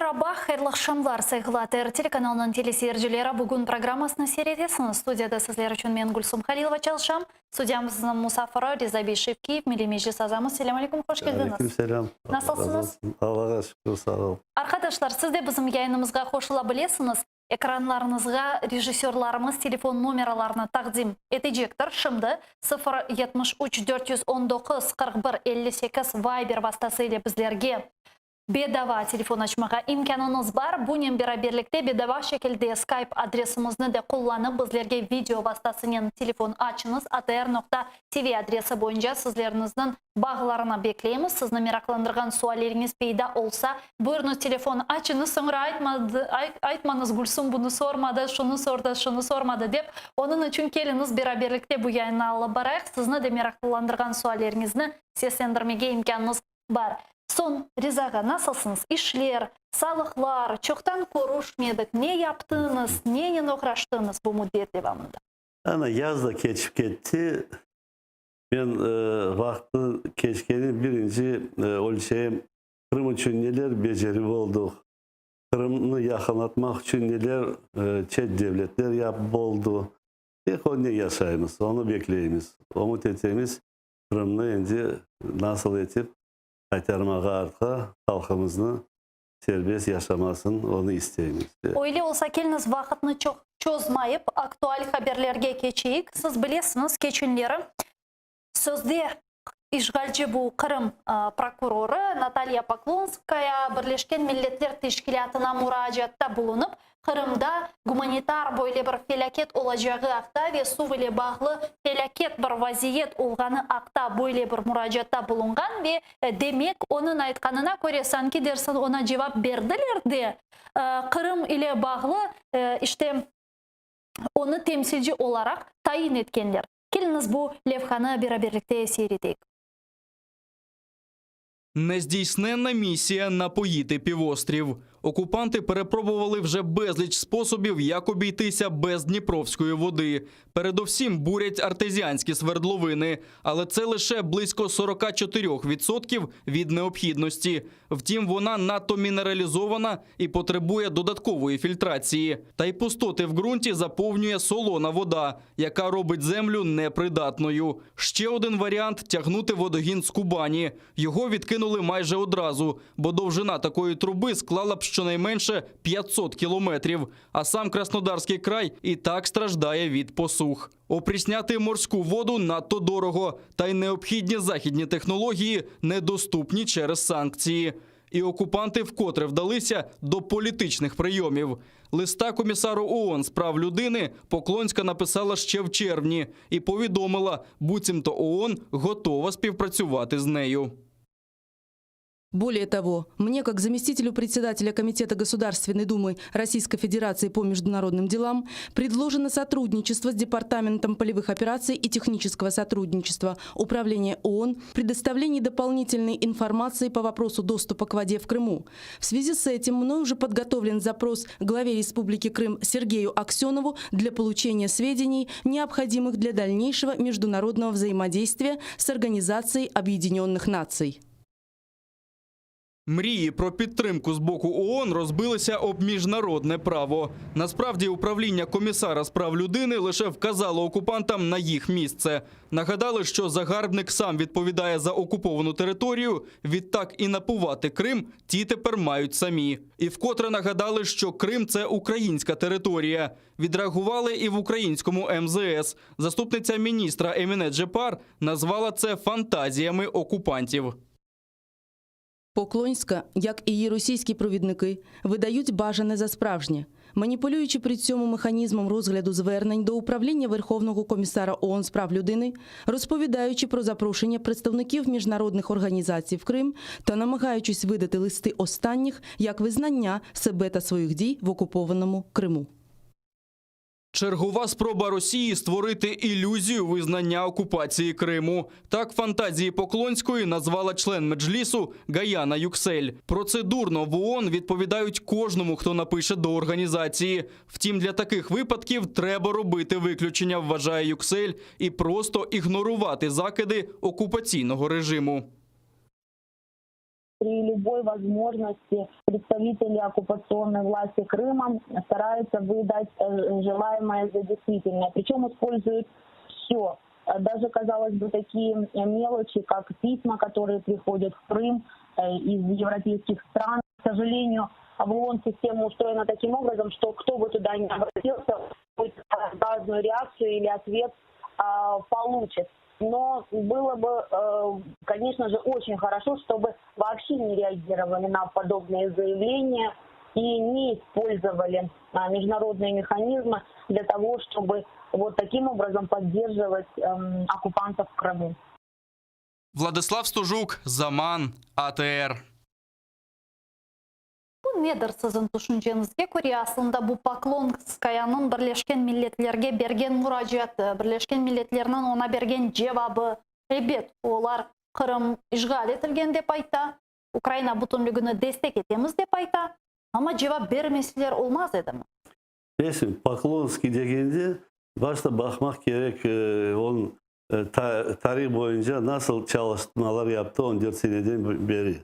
Meraba, hayırlı aqşamlar, sayğılı ATR telekanalınıñ teleseyircileri! Bugün programmasını seyir etesiñiz. Studiyada sizler içün men, Gülsum Halilova, çalışam. Studiyamıznıñ musafiri, Riza bey Şevkiyev, Milliy Meclis azamız. Selâm aleyküm, hoş keldiñiz. Aleyküm selâm. Nasılsıñız? Allağa şükür, sağ ol. Arqadaşlar, siz de bizim yayınımızğa qoşula bilesiñiz. Ekranlarıñızğa rejissörlarımız telefon nomeralarını taqdim etecektir. Şimdi 0 73 419 41 58 Viber vastası ile bizlerge bedava telefon açmağa imkânıñız bar. Bunen beraberlikte bedava şekilde Skype adresimizni de qullanıp bizlerge video vastasınen telefon açıñız, atr noqta tv adresi boyunca sizleriñizniñ Bağlarını bekleymiz. Sizni meraqlandırğan sualleriñiz peyda olsa, buyurıñız telefon açıñız, soñra aytmadı, aytmañız Gülsüm bunı sormadı, şunı sordı, şunı sormadı dep. Onıñ içün keliñiz beraberlikte bu yayınnı alıp barayıq, sizni de meraqlandırğan sualleriñizni seslendirmege imkânıñız bar. Soñ, Riza ağa, nasılsıñız? İşler, sağlıqlar, çoqtan körüşmedik, ne yaptıñız, nenen oğraştıñız bu müddet devamında? Ana, yaz da keçip ketti. Men vaqtnıñ keçkeni birinci ölçeyim, Qırım içün neler becerip olduq, Qırımnı yaqınlatmaq içün neler çet devletler yapıp oldu. Tek onen yaşaymız, onı bekleymiz. Ümüt etemiz, Qırımnı endi nasıl etip qaytarmağa artqa, halqımıznı serbest yaşamasın, onı isteymiz. Öyle olsa, keliñiz, vaqıtnı çoq çozmayıp, aktual haberlerge keçeyik. Siz bilesiñiz, keçenleri sözde işğalci bu Qırım prokurorı Natalya Poklonskaya Birleşken Milletler Teşkilâtına muracaatta bulunıp, Qırımda gumanitar böyle bir felâket olacağı aqta ve suv ile bağlı felâket bir vaziyet olğanı aqta böyle bir muracaatta bulunğan ve demek, onıñ aytqanına köre, sanki dersin oña cevap berdiler de, Qırım ile bağlı işte onı temsilci olaraq tayin etkenler. Keliñiz bu levhanı beraberlikte seyir eteyik. Нездійсненна місія напоїти півострів. Окупанти перепробували вже безліч способів, як обійтися без дніпровської води. Передовсім бурять артезіанські свердловини, але це лише близько 44% від необхідності. Втім, вона надто мінералізована і потребує додаткової фільтрації. Та й пустоти в ґрунті заповнює солона вода, яка робить землю непридатною. Ще один варіант тягнути водогін з Кубані. Його відкинули майже одразу, бо довжина такої труби склала б щонайменше 500 кілометрів. А сам Краснодарський край і так страждає від посух. Опрісняти морську воду надто дорого, та й необхідні західні технології недоступні через санкції. І окупанти вкотре вдалися до політичних прийомів. Листа комісару ООН з прав людини Поклонська написала ще в червні і повідомила, буцімто ООН готова співпрацювати з нею. Более того, мне, как заместителю председателя Комитета Государственной Думы Российской Федерации по международным делам, предложено сотрудничество с Департаментом полевых операций и технического сотрудничества Управления ООН в предоставлении дополнительной информации по вопросу доступа к воде в Крыму. В связи с этим мной уже подготовлен запрос главе Республики Крым Сергею Аксенову для получения сведений, необходимых для дальнейшего международного взаимодействия с Организацией Объединенных Наций. Мрії про підтримку з боку ООН розбилися об міжнародне право. Насправді, управління комісара з прав людини лише вказало окупантам на їх місце. Нагадали, що загарбник сам відповідає за окуповану територію, відтак і напувати Крим ті тепер мають самі. І вкотре нагадали, що Крим це українська територія. Відреагували і в українському МЗС. Заступниця міністра Еміне Джепар назвала це фантазіями окупантів. Поклонська, як і її російські провідники, видають бажане за справжнє, маніпулюючи при цьому механізмом розгляду звернень до управління Верховного комісара ООН з прав людини, розповідаючи про запрошення представників міжнародних організацій в Крим та намагаючись видати листи останніх як визнання себе та своїх дій в окупованому Криму. Чергова спроба Росії створити ілюзію визнання окупації Криму. Так фантазії Поклонської назвала член Меджлісу Гаяна Юксель. Процедурно в ООН відповідають кожному, хто напише до організації. Втім, для таких випадків треба робити виключення, вважає Юксель, і просто ігнорувати закиди окупаційного режиму. При любой возможности представители оккупационной власти Крыма стараются выдать желаемое за действительное. Причем используют все. Даже, казалось бы, такие мелочи, как письма, которые приходят в Крым из европейских стран. К сожалению, в ООН система устроена таким образом, что кто бы туда ни обратился, разную реакцию или ответ получит. Но было бы, конечно же, очень хорошо, чтобы вообще не реагировали на подобные заявления и не использовали международные механизмы для того, чтобы вот таким образом поддерживать оккупантов в Крыму. Владислав Стужук, Заман, АТР. Bu nedir siziñ tüşünceñizge köre aslında bu Poklonskayanıñ Birleşken Milletlerge bergen muracaatı, Birleşken Milletlerniñ oña bergen cevabı? Ebet, olar Qırım işğal etilgen dep ayta, Ukraina bütünligini destek etemiz dep ayta, amma cevap bermeseler olmaz edimi? Bilesiñ, Poklonskiy degende başta baqmaq kerek onıñ tarih boyunca nasıl çalışmalar yaptı 14 seneden beri.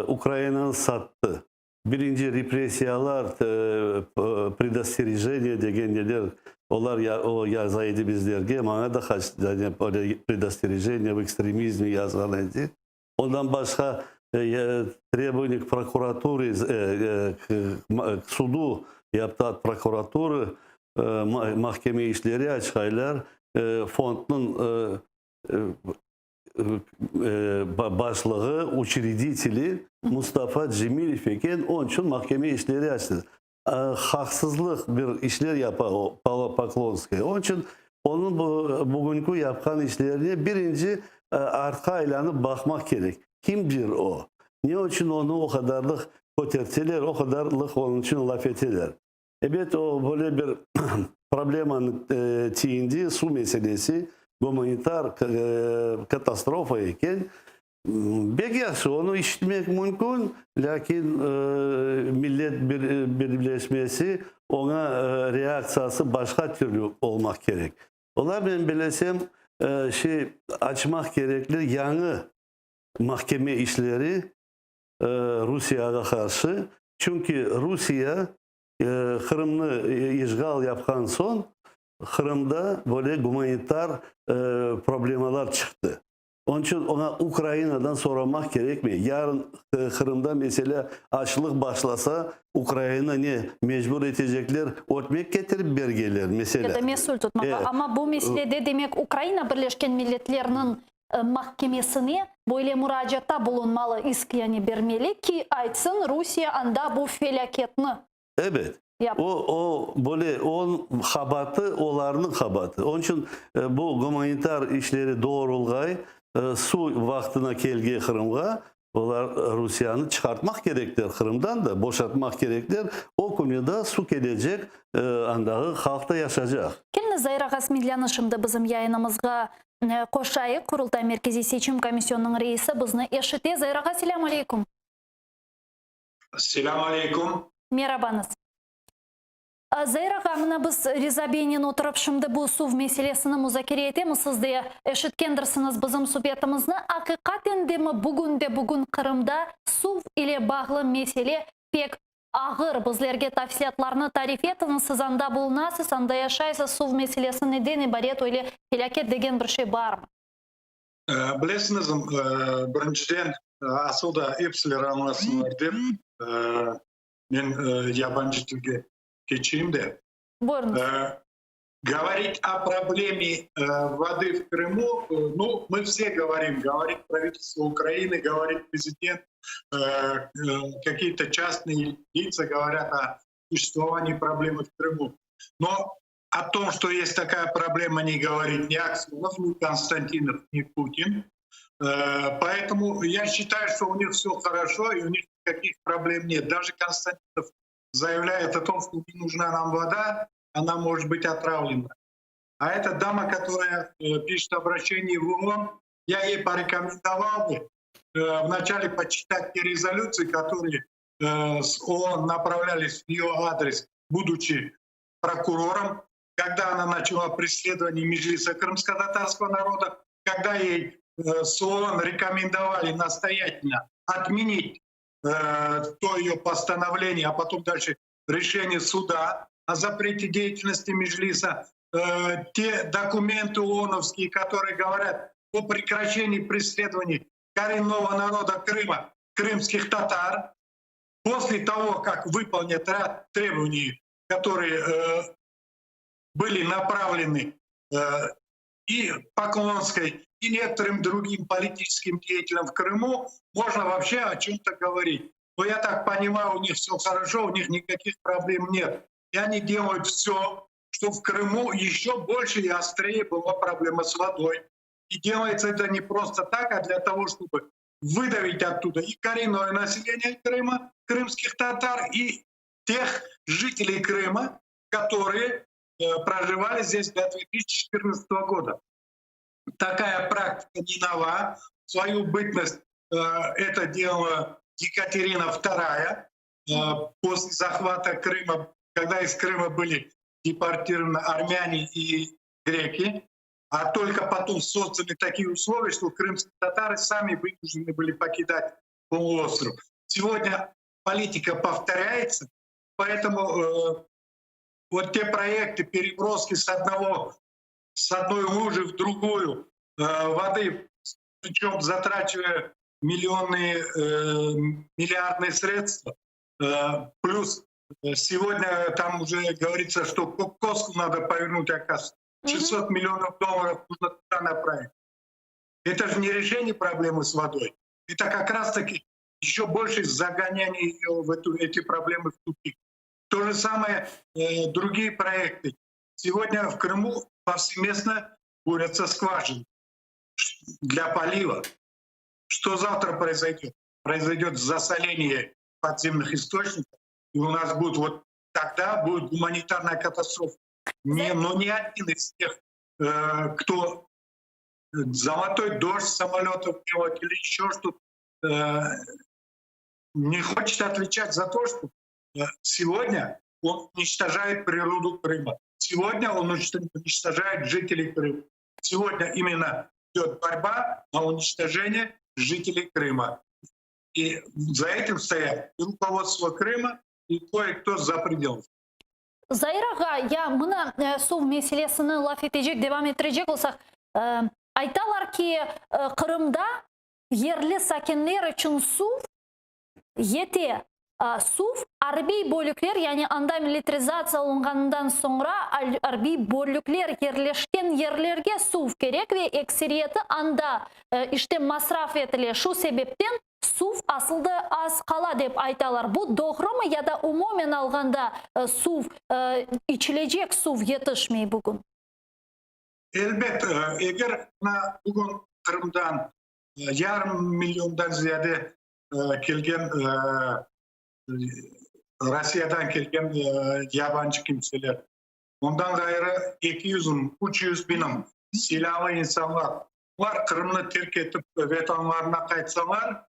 Ukrainanı sattı. Birinci repressiyalar, предостережение degen neler, olar o yaza edi bizlerge, maña da qaç предостережение в экстремизме yazğan edi. Ondan başqa требование к прокуратуре, к суду yaptı от прокуратуры, mahkeme işleri açqaylar, fondnıñ başlığı, учредители Mustafa Cemilev eken, onıñ içün mahkeme işleri açtı. Haqsızlıq bir işler yapa o Poklonskaya. Onıñ içün onıñ bu bugünki yapqan işlerine birinci artqa aylanıp baqmaq kerek. Kimdir o? Ne içün onı o qadarlıq köterteler, o qadarlıq onıñ içün laf eteler? Ebet, o böyle bir problemanı tiyindi, suv meselesi, gumanitar katastrofa eken. Pek yahşı, onı işitmek mümkün, lâkin millet birleşmesi oña reaktsiyası başqa türlü olmaq kerek. Olar, men bilesem, şey açmaq kerekli yañı mahkeme işleri Rusiyağa qarşı, çünki Rusiye Qırımnı işğal yapqan soñ Qırımda böyle gumanitar problemalar çıqtı. Onıñ içün oña Ukrainadan soramaq kerekmey. Yarın Qırımda, meselâ, açlıq başlasa, Ukraina ne mecbur etecekler ötmek ketirip bergeler, meselâ. Ya da mesül tutmağa. Amma bu meselede, demek, Ukraina Birleşken Milletlerniñ mahkemesine böyle muracaatta bulunmalı, isk yani bermeli ki, aytsın, Rusiye anda bu felâketni Ebet. yaptı. O böyle onıñ qabaatı, olarnıñ qabaatı. Onıñ içün bu gumanitar işleri doğrulğay, suv vaqtına kelgen Qırımğa, olar Rusiyanı çıqartmaq kerekler Qırımdan da, boşatmaq kerekler. O künü da suv kelecek, andağı halq da yaşacaq. Keliñiz, Zair ağa Smedlânı şimdi bizim yayınımızğa qoşayıq. Qurultay Merkeziy seçim komisyonınıñ reisi bizni eşite. Zair ağa, selâm aleyküm. Selâm aleyküm. Merabañız. Zair ağa, mına biz Riza beynen oturıp şimdi bu suv meselesini muzakere etemiz, siz de eşitkendirsiñiz bizim subetimizni. Aqiqaten demi bugün de-bugün Qırımda suv ile bağlı mesele pek ağır? Bizlerge tafsilâtlarnı tarif etiñiz, siz anda bulunasız, anda yaşaysız, suv meselesi neden ibaret, öyle felâket degen bir şey barmı? Bilesiñiz, birinciden, asıl da episiler añlasınlar dep, men yabancı tilge keçeyim de. Buyurıñız. Говорить о проблеме воды в Крыму, ну, мы все говорим, говорит правительство Украины, говорит президент, какие-то частные лица говорят о существовании проблемы в Крыму. Но о том, что есть такая проблема, не говорит ни Аксенов, ни Константинов, ни Путин. Поэтому я считаю, что у них все хорошо и у них никаких проблем нет. Даже Константинов заявляет о том, что не нужна нам вода, она может быть отравлена. А эта дама, которая пишет обращение в ООН, я ей порекомендовал бы вначале почитать те резолюции, которые с ООН направлялись в ее адрес, будучи прокурором, когда она начала преследование Меджлиса крымско-татарского народа, когда ей с ООН рекомендовали настоятельно Отменить то ее постановление, а потом дальше решение суда о запрете деятельности Межлиса, те документы ООНовские, которые говорят о прекращении преследований коренного народа Крыма, крымских татар, после того, как выполнят ряд требований, которые э, были направлены э, и Поклонской, и некоторым другим политическим деятелям в Крыму, можно вообще о чем-то говорить. Но я так понимаю, у них все хорошо, у них никаких проблем нет. И они делают все, чтобы в Крыму еще больше и острее была проблема с водой. И делается это не просто так, а для того, чтобы выдавить оттуда и коренное население Крыма, крымских татар, и тех жителей Крыма, которые э, проживали здесь до 2014 года. Такая практика не нова. В свою бытность э, это делала Екатерина II э, после захвата Крыма, когда из Крыма были депортированы армяне и греки, а только потом созданы такие условия, что крымские татары сами вынуждены были покидать полуостров. Сегодня политика повторяется, поэтому э, вот те проекты переброски с одного с одной лужи в другую э, воды, причем затрачивая миллионные, э, миллиардные средства, э, плюс сегодня там уже говорится, что коску надо повернуть, оказывается. 600 миллионов долларов нужно туда направить. Это же не решение проблемы с водой. Это как раз-таки еще больше загоняние ее в эту, эти проблемы в тупик. То же самое э, другие проекты. Сегодня в Крыму повсеместно бурятся скважины для полива. Что завтра произойдет? Произойдет засоление подземных источников, и у нас будет вот тогда будет гуманитарная катастрофа. Не, но ни один из тех, э, кто золотой дождь самолетов делать или еще что-то, э, не хочет отвечать за то, что э, сегодня он уничтожает природу Крыма. Сегодня он уничтожает жителей Крыма. Сегодня именно идет борьба на уничтожение жителей Крыма. И за этим стоят и руководство Крыма, и кое-кто за пределами. Zair ağa, ya mına suv meselesini laf etecek, devam ettirecek olsaq, aytalar ki, Qırımda yerli sakinler içün suv yete. Suv arbiy bölükler, yani anda militarizatsiya olunğanından soñra arbiy bölükler yerleşken yerlerge suv kerek ve ekseriyeti anda işte masraf etile. Şu sebepten Suv asıl da az qala dep aytalar. Bu doğrumı ya da umumen alğanda suv, içilecek suv yetişmey bugün? Elbet, eger mına bugün Qırımdan yarım milliondan ziyade kelgen Rossiyadan kelgen yabancı kimseler, ondan ğayrı 200 mıñ, 300 biñ silâlı insanlar, bular Qırımnı terk etip vetanlarına qaytsalar,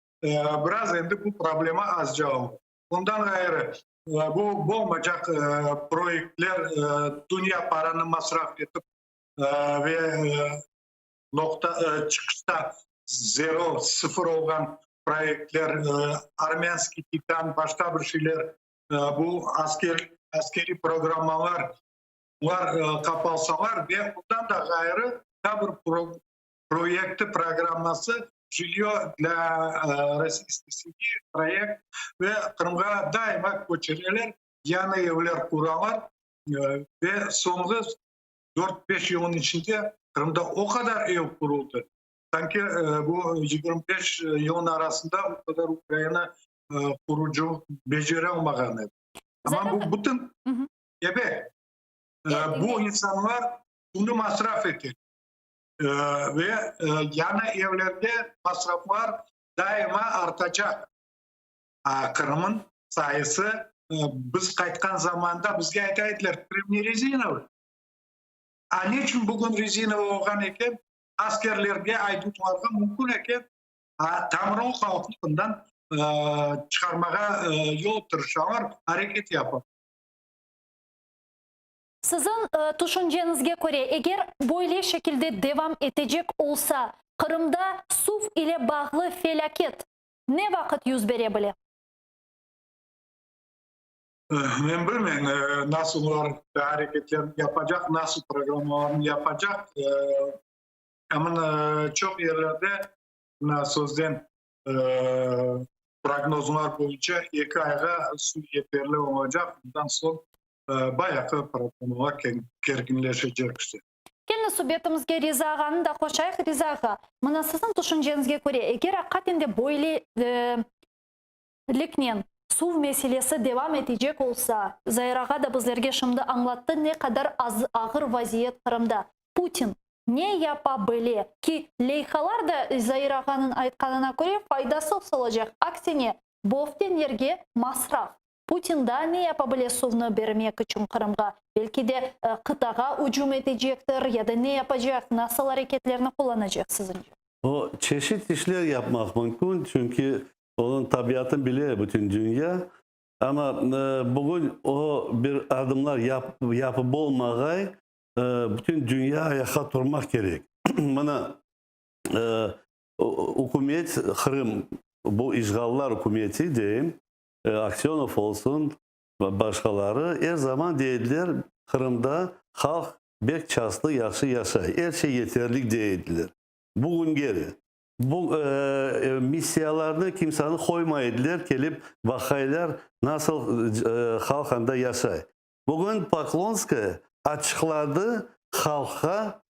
biraz endi bu problema azca olur. Ondan ğayrı bu bolmacaq proyektler, dünya paranı masraf etip ve noqta çıqışta zero, sıfır olğan proyektler, Armânskiy titan, başqa bir şeyler, bu asker, askeriy programmalar, bular qapalsalar ve ondan da ğayrı daa bir proyekti, programması Jilyo dlâ rossiyskiy semyi proyekt ve Qırımğa daima köçüreler, yañı evler quralar ve soñğı dört-beş yılnıñ içinde Qırımda o qadar ev quruldı, sanki bu 25 yılnıñ arasında o qadar Ukraina qurucılıq beceralmağan edi. Amma bu bütün, ebet, bu insanlar bunı masraf ete ve yañı evlerge masraflar daima artacaq. Qırımnıñ sayısı, biz qaytqan zamanda bizge ayta ediler, Krım ne rezinovıy. A neçün bugün rezinovıy olğan eken? Askerlerge, aydutlarğa mümkün eken, a tamır halqnı bundan çıqarmağa yol tırışalar, areket yapa. Siziñ tüşünceñizge köre, eger böyle şekilde devam etecek olsa, Qırımda suv ile bağlı felâket. Ne vaqıt yüz bere bile? Men bilmeyim, nasıl olar areketlerini yapacaq, nasıl programmalarını yapacaq. Amma çoq yerlerde, mına sözden prognozlar boyunca eki ayğa suv yeterli olacaq, bundan soñ bayağı problemler kerginleşecek işte. Keliñiz subetimizge Riza ağanı da qoşayıq. Riza ağa, mına siziñ tüşünceñizge köre, eger aqiqaten de böyle liknen suv meselesi devam etecek olsa, Zair ağa da bizlerge şimdi añlattı ne qadar ağır vaziyet Qırımda, Putin ne yapa bile ki, leyhalar da Zair ağanıñ aytqanına köre faydasız olacaq, aksine, boften yerge masraf. Putin daa ne yapa bile suvnı bermek içün Qırımğa? Belki de qıtağa ücüm etecektir ya da ne yapacaq, nasıl areketlerni qullanacaq siziñce? O, çeşit işler yapmaq mümkün, çünki onıñ tabiatını bile bütün dünya. Amma bugün o bir adımlar yapıp olmağay, bütün dünya ayaqqa turmaq kerek. Mına, ükümet, Qırım, bu işğallar ükümeti deyim, Aksönov olsun, başqaları er zaman dey ediler, Qırımda halq bek çastlı, yahşı yaşay, er şey yeterlik dey ediler. Bugünge de. Bu missiyalarnı kimseni qoymay ediler, kelip baqaylar, nasıl halq anda yaşay. Bugün Poklonskaya açıqladı, halqqa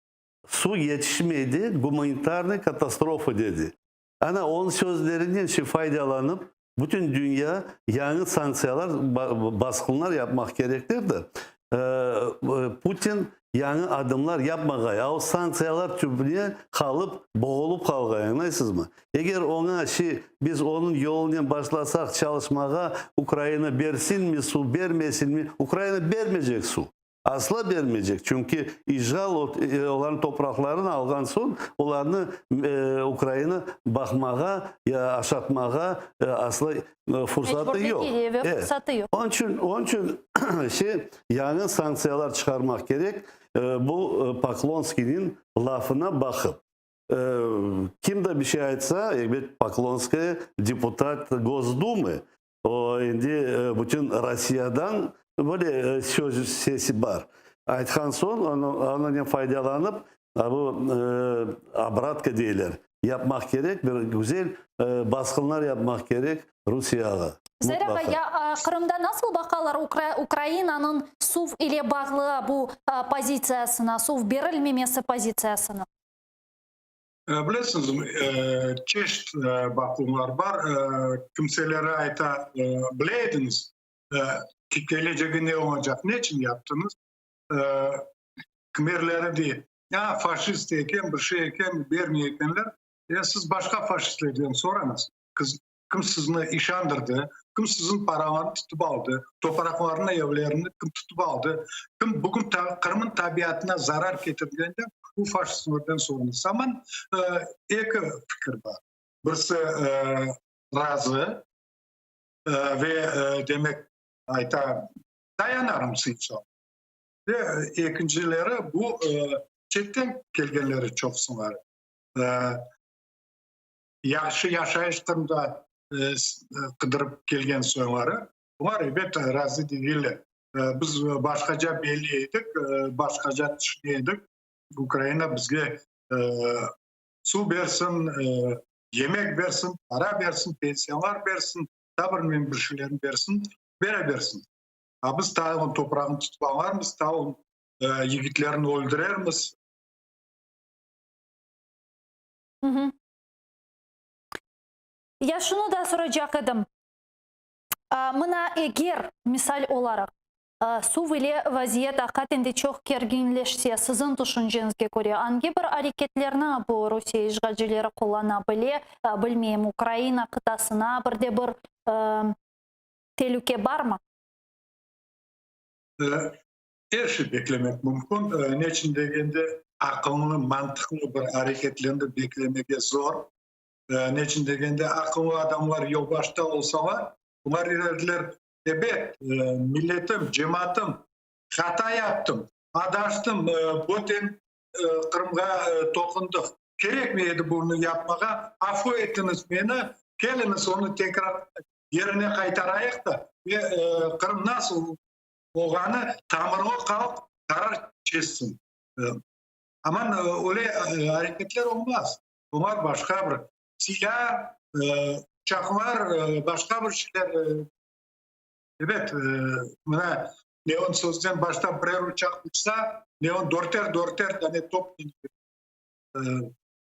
suv yetişmey, gumanitarnıy katastrofa dedi. Ana, onıñ sözlerinden şi faydalanıp, bütün dünya yañı sanktsiyalar, basqınlar yapmaq kerekler de, Putin yañı adımlar yapmağay, a o sanktsiyalar tübüne qalıp, boğulıp qalğay, añlaysızmı? Eger oña şi, biz onıñ yolunen başlasaq çalışmağa, Ukraina bersinmi suv, bermesinmi, Ukraina bermeycek suv. Asla bermeycek, çünki işğal olarnıñ topraqlarını alğan soñ, olarnı Ukraina baqmağa ya aşatmağa asla fursatı yoq. Onıñ içün, onıñ içün şey, yañı sanktsiyalar çıqarmaq kerek, bu Poklonskiyniñ lafına baqıp. Kim de bir şey aytsa, elbet, Poklonskaya deputat Gosdumı, O endi bütün Rossiyadan böyle söz sesi bar. Aytqan soñ, onınen faydalanıp, bu obratka deyler, yapmaq kerek, bir güzel basqınlar yapmaq kerek Rusiyağa. Zair ağa, ya Qırımda nasıl baqalar Ukrainanıñ suv ile bağlı bu pozitsiyasına, suv berilmemesi pozitsiyasına? Bilesiñizmi, çeşit baquvlar bar. Kimseleri ayta, bile ediñiz, kelecegi ne olacaq, neçün yaptıñız? Kimerleri dey, a, faşist eken, bir şey eken, bermey ekenler. E, siz başqa faşistlerden sorañız, kim sizni işandırdı, kim siziñ paralarnı tutıp aldı, topraqlarnı, evlerni kim tutıp aldı, kim bugün Qırımnıñ tabiatına zarar ketirgende, bu faşistlerden sorañız. Amma eki fikir bar. Birisi razı ve demek ayta, dayanarım soñ. Ve ekincileri bu çetten kelgenleri çoqsuları. Yahşı yaşayış Qırımda qıdırıp kelgen soyları, bular, ebet, razı degiller. Biz başqaca belli edik, başqaca tüşüne edik, Ukraina bizge suv bersin, yemek bersin, para bersin, pensiyalar bersin, daa bir men bir şeylerni bersin, bere bersin. A biz taa onıñ toprağını tutıp alarmız, taa onıñ yigitlerini öldürermiz. Ya şunı da soracaq edim. Mına eger, misal olaraq, suv ile vaziyet aqiqaten de çoq kerginleşse, siziñ tüşünceñizge köre, angi bir areketlerni bu Rusiye işğalcileri qullana bile, bilmeyim, Ukraina qıtasına bir de bir telüke barmı? Er şey beklemek mümkün. Neçün degende, aqıllı, mantıqlı bir areketlerni beklemege zor. Neçün degende, aqıllı adamlar yolbaşta olsalar, olar derler, ebet, milletim, cemaatım, hata yaptım, adaştım, böten Qırımğa toqundıq, kerekmey edi bunı yapmağa, afu etiñiz meni. Keliñiz onı tekrar yerine qaytarayıq da ve Qırım nasıl olğanı tamırlı halq qarar çezsin. Aman öyle areketler olmaz. Olar başqa bir silâ, uçaqlar, başqa bir şeyler. Ebet, mına Leon sözden başta birer uçaq uçsa, Leon dörter-dörter dane top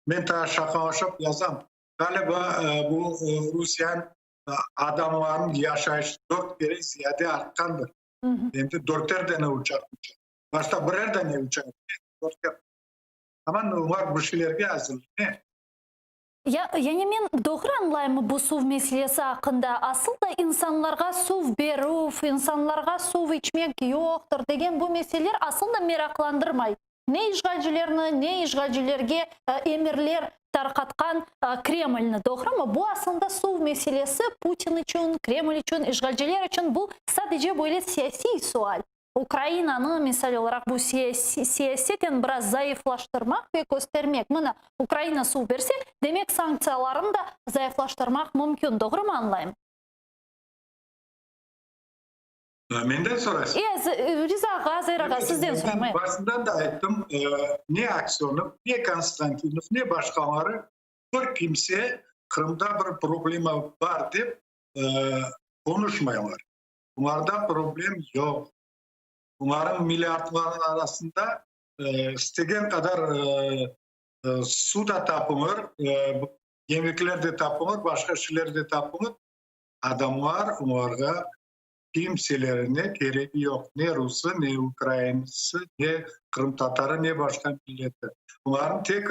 Men taa şaqalaşıp yazam, ğaliba bu Rusiyanıñ adamlarınıñ yaşayışı dört kere ziyade artqandır. Endi dörter dane uçaq uça. Başta birer dane uça edi, endi dörter. Aman olar bir şeylerge azırlana. Ya, yani men doğru añlaymı bu suv meselesi aqqında, asıl da insanlarğa suv berüv, insanlarğa suv içmek yoqtır degen bu meseleler asıl da meraqlandırmay ne işğalcilerni, ne işğalcilerge emirler tarqatqan Kremlni, doğrumı? Bu aslında suv meselesi Putin içün, Kreml içün, işğalciler içün bu sadece böyle siyasiy sual. Ukrainanı, misal olaraq, bu siyaseten biraz zayıflaştırmaq ve köstermek, mına, Ukraina suv berse, demek sanktsiyalarnı da zayıflaştırmaq mümkün, doğrumı añlayım? Menden soraysız? E, Riza ağa, Zair ağa, sizden sorayım. Men başından da ayttım, ne Aksönov, ne Konstantinov, ne başqaları, bir kimse Qırımda bir problema bar dep qonuşmaylar. Olarda problem yoq. Olarnıñ milliardlarnıñ arasında istegen qadar su da tapılır, yemekler de tapılır, başqa şeyler de tapılır. Adamlar olarğa kimselerine keregi yoq, ne rusı, ne ukrainisi, ne qırımtatarı, ne başqa milleti. Olarnıñ tek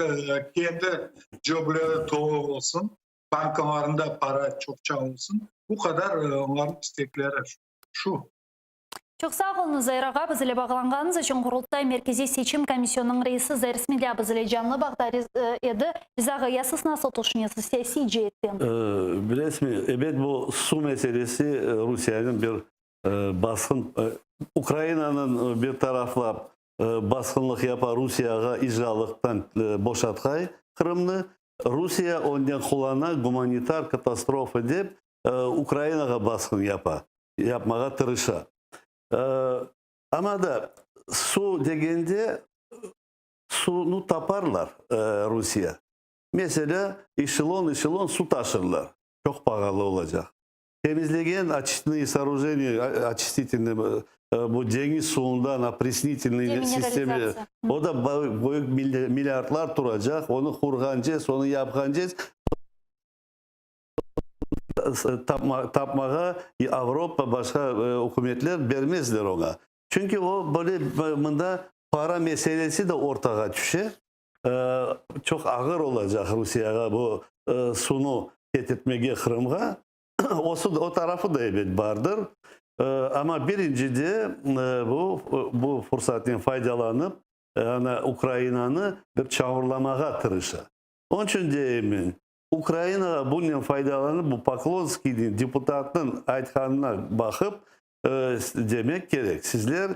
kendi cöbleri tolu olsun, bankalarında para çoqça olsun, bu qadar olarnıñ istekleri şu. Çoq sağ oluñız, Zair ağa, biz ile bağlanğanıñız içün. Qurultay Merkeziy Seçim Komisyonınıñ reisi Zair Smedlâ biz ile canlı bağda edi. Riza ağa, ya siz nasıl tüşünesiz siyasiy ceetten? Bilesizmi, ebet, bu suv meselesi Rusiyeniñ bir basqın, Ukrainanıñ bir taraflap basqınlıq yapa Rusiyağa işğallıqtan boşatqay Qırımnı, Rusiye onnen qullana gumanitar katastrofa dep Ukrainağa basqın yapa, yapmağa tırışa. Amma da suv degende suvnı taparlar Rusiye. Meselâ, eşelon-eşelon suv taşırlar, çoq pağalı olacaq. Temizlegen oçistnıye soorujeniya, oçistitelnıy, bu deñiz suvundan opresnitelnıy sistema, o da büyük milliardlar turacaq, onı qurğancez, onı yapqancez, tapmağa Avropa, başqa ükümetler bermezler oña. Çünki o böyle mında para meselesi de ortağa tüşe. Çoq ağır olacaq Rusiyağa bu suvnı ketirtmege Qırımğa. O tarafı da ebet bardır. Amma birincide bu bu fursatnen faydalanıp, ana Ukrainanı bir çavurlamağa tırışa. Onıñ içün deyim men, Ukrainağa bunen faydalanıp, bu Poklonskiyniñ, deputatnıñ aytqanına baqıp, demek kerek, sizler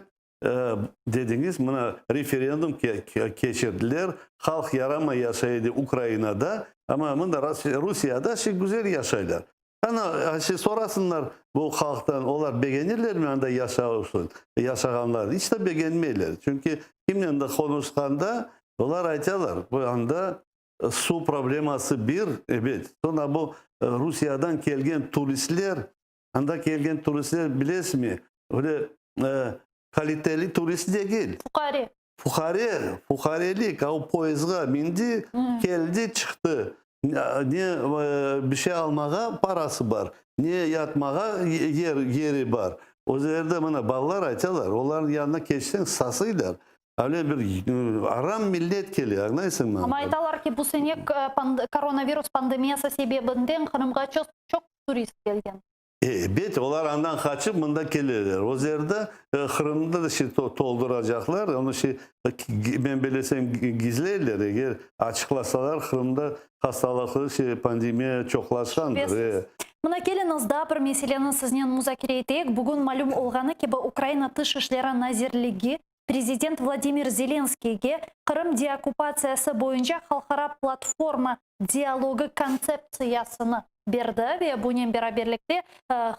dediñiz, mına referendum keçirdiler, halq yaramay yaşay edi Ukrainada, amma mında Rusiyada şi güzel yaşaylar. Ana, şi sorasınlar bu halqtan, olar begenirlermi anda yaşağanlarını? İç de begenmeyler. Çünki kimnen de qonuşqanda, olar aytalar, bu anda suv probleması bir, ebet, soñra bu Rusiyadan kelgen turistler, anda kelgen turistler bilesizmi, öyle kaliteli turist degil. Fuqare. Fuqare, fuqarelik, a o poyezdğa mindi, keldi, çıqtı. Ne bir şey almağa parası bar, ne yatmağa yer, yeri bar. Özleri de mına balalar aytalar, olarnıñ yanına keçseñ sasıylar. Öyle bir aram millet kele, añlaysıñmı? Amma aytalar ki, bu sene koronavirus pandemiyası sebebinden Qırımğa çoq turist kelgen. Ebet, olar andan qaçıp mında keleler. Özleri de Qırımnı da şi tolduracaqlar. Onı şi, men bilesem, gizleyler. Eger açıqlasalar, Qırımda hastalıqlı şi pandemiya çoqlaşqandır. Şübesiz. Mına keliñiz, daa bir meseleni siznen muzakere eteyik. Bugün malüm olğanı kibi, Ukraina Tış işleri nazirligi Prezident Vladimir Zelenskiyge Qırım deokkupatsiyası boyunca halqara platforma dialogı kontseptsiyasını. berdi ve bunen beraberlikte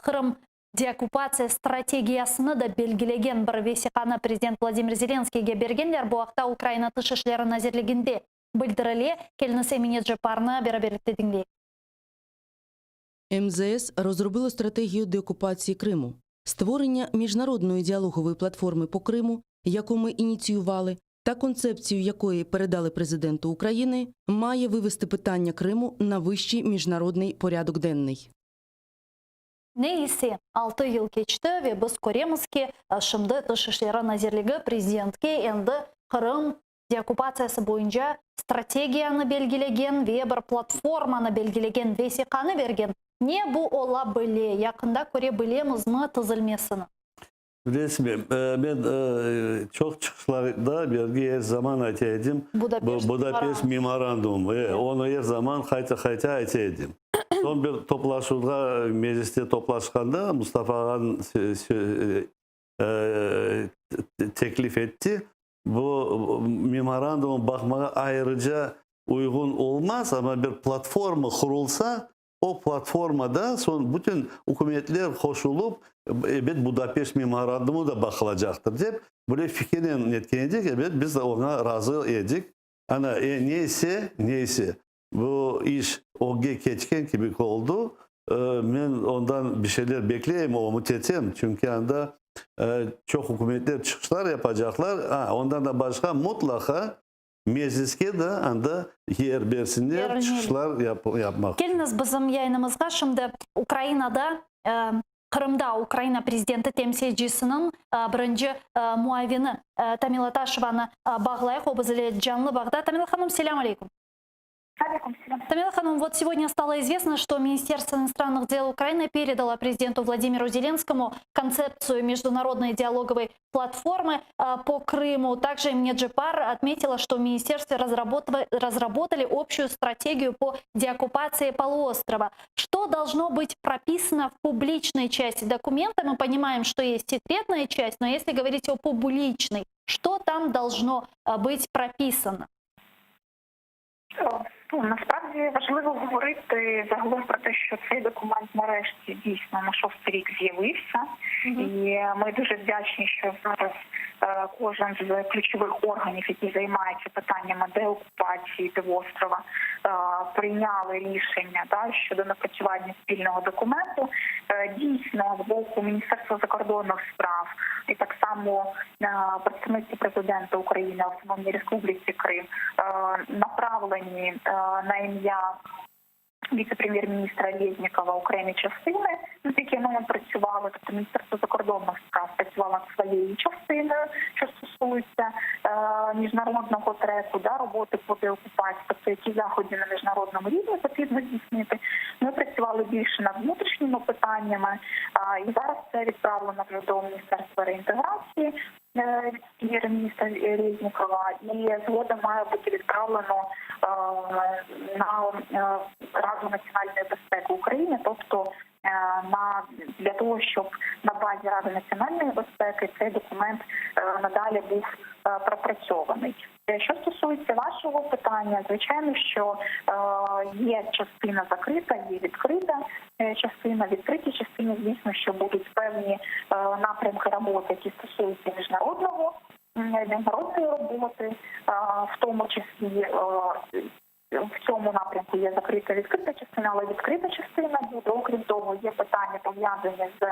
Qırım deokkupatsiya strategiyasını da belgilegen bir vesiqanı prezident Vladimir Zelenskiyge bergenler. Bu aqta Ukraina Tış işleri nazirliginde bildirile. Keliñiz Emine Cepparnı beraberlikte diñleyik. МЗС розробило стратегію деокупації Криму. Створення міжнародної діалогової платформи по Криму, яку ми ініціювали, та концепцію якої передали президенту України, має вивести питання Криму на вищий міжнародний порядок денний. Ne ise, 6 yıl keçti ve biz köremiz ki, şimdi Tış işleri nazirligi prezidentke endi Qırım deokkupatsiyası boyunca strategiyanı belgilegen ve bir platformanı belgilegen vesiqanı bergen. Ne bu ola bile, yaqında köre bilemizmi tizilmesini? Bilesizmi, men çoq çıqışlarda bergi er zaman ayta edim, Budapeşt Budapeşt memorandumı, onı er zaman qayta-qayta ayta edim. Soñ bir toplaşuvğa, mecliste toplaşqanda Mustafa ağanıñ teklif etti, bu memorandumı baqmağa ayrıca uyğun olmaz, amma bir platforma qurulsa, o platformada soñ bütün ükümetler qoşulıp, ebet, Budapeşt memorandumı da baqılacaqtır, dep, böyle fikirnen netken edik, ebet, biz oña razı edik. Ana, neyse, neyse, bu iş ögge keçken kibi oldı. Men ondan bir şeyler bekleyim, ümüt etem, çünki anda çoq ükümetler çıqışlar yapacaqlar. A, ondan da başqa, mutlaqa Mecliske de anda yer bersinler, çıqışlar yapmaq. Keliñiz bizim yayınımızğa şimdi Ukrainada, Qırımda Ukraina prezidenti temsilcisiniñ birinci muavini Tamila Taşevanı bağlayıq, o biz ile canlı bağda. Tamila hanım, selâm aleyküm. Aleyküm selâm. Тамила hanım, вот сегодня стало известно, что Министерство иностранных дел Украины передало президенту Владимиру Зеленскому концепцию международной диалоговой платформы по Крыму. Также Эмине Джеппар отметила, что в министерстве разработали общую стратегию по деоккупации полуострова. Что должно быть прописано в публичной части документа? Мы понимаем, что есть секретная часть, но если говорить о публичной, что там должно быть прописано? Ну, насправді важливо говорити загалом про те, що цей документ нарешті дійсно на шостий рік з'явився, і ми дуже вдячні, що зараз кожен з ключових органів, які займаються питаннями деокупації півострова, прийняли рішення да, щодо напрацювання спільного документу. Дійсно, з боку Міністерства закордонних справ і так само представництво президента України в Автономній Республіці Крим направлені на ім'я віце-прем'єр-міністра Резнікова окремі частини, над якими ми працювали. Тобто Міністерство закордонних справ працювало над своєю частиною, що стосується міжнародного треку, да, роботи по деокупації, тобто які заходи на міжнародному рівні потрібно здійснити. Ми працювали більше над внутрішніми питаннями, і зараз це відправлено вже до Міністерства реінтеграції прем'єр-міністра Резнікова, і згодом має бути відправлено на Раду національної безпеки України, тобто на для того, щоб на базі Ради національної безпеки цей документ надалі був пропрацьований. Що стосується вашого питання, звичайно, що є частина закрита, є відкрита частина. Відкриті частини, звісно, що будуть певні напрямки роботи, які стосуються міжнародної роботи, в тому числі в цьому напрямку є закрита відкрита частина, але відкрита частина буде. Окрім того, є питання пов'язані з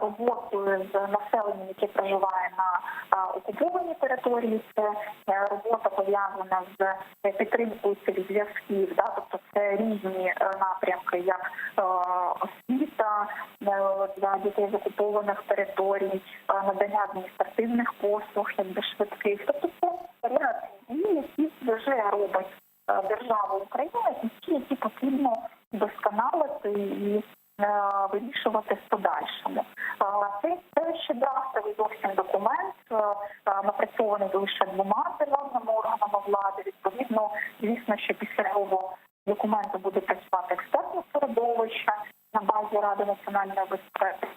роботою з населенням, яке проживає на окупованій території. Це робота пов'язана з підтримкою цих зв'язків, да, тобто це різні напрямки, як освіта для дітей з окупованих територій, надання адміністративних послуг, якби швидких. Тобто це ряд дій, які вже робить держава Україна, і ті, які потрібно вдосконалити і вирішувати в подальшому. Це ще драфтовий зовсім документ, напрацьований лише двома державними органами влади. Відповідно, звісно, що після цього документу буде працювати експертне середовище на базі Ради національної безпеки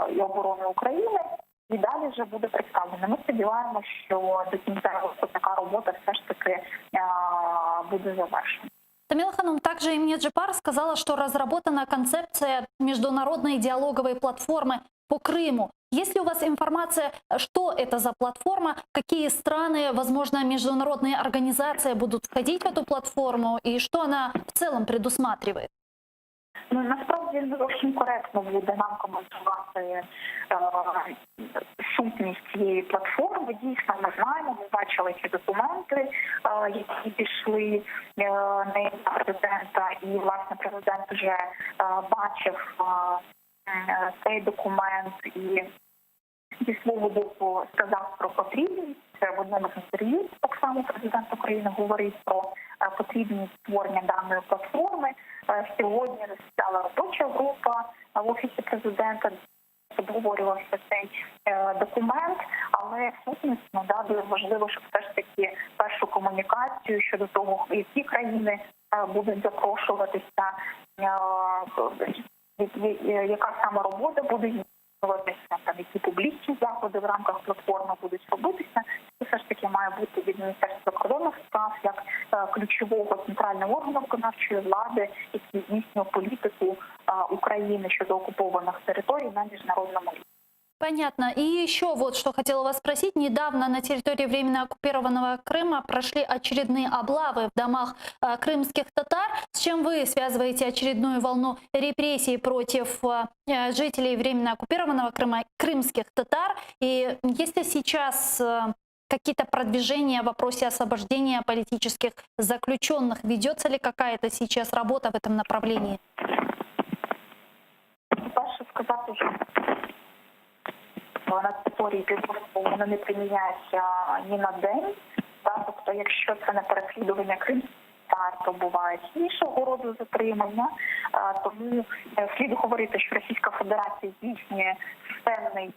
і оборони України. І далі вже буде представлено. Ми сподіваємося, що до кінця року така робота все ж таки буде завершена. Тамила hanım, также Эмине Джеппар сказала, что разработана концепция международной диалоговой платформы по Крыму. Есть ли у вас информация, что это за платформа, какие страны, возможно, международные организации будут входить в эту платформу и что она в целом предусматривает? Ну насправді не зовсім коректно буде нам коментувати е, сутність цієї платформи. Дійсно, ми знаємо, ми бачили ці документи, е, які пішли е, на ім'я президента, і власне президент вже е, бачив е, е, цей документ і зі свого боку сказав про потрібність. В одному з інтерв'ю так само президент України говорив про е, потрібність створення даної платформи. Е, Сьогодні засідала робоча група в офісі президента. Обговорювався цей е, документ, але сутнісно да дуже важливо, щоб все ж таки першу комунікацію щодо того, які країни е, будуть запрошуватися, е, яка саме робота буде здійснюватися, там які публічні заходи в рамках платформи будуть робитися. Це все ж таки має бути від Міністерства закордонних справ як е, ключового центрального органу виконавчої влади, який здійснює політику е, України щодо окупованих територій на міжнародному рівні. Понятно. И еще вот что хотела вас спросить. Недавно на территории временно оккупированного Крыма прошли очередные облавы в домах э, крымских татар. С чем вы связываете очередную волну репрессий против э, жителей временно оккупированного Крыма, крымских татар? И есть ли сейчас э, какие-то продвижения в вопросе освобождения политических заключенных? Ведется ли какая-то сейчас работа в этом направлении? Перше сказати, що на території півострову вони не приміняються ні на день. Та, тобто, якщо це не переслідування кримських татар, то бувають іншого роду затримання. А, Тому е, слід говорити, що Російська Федерація здійснює системний е,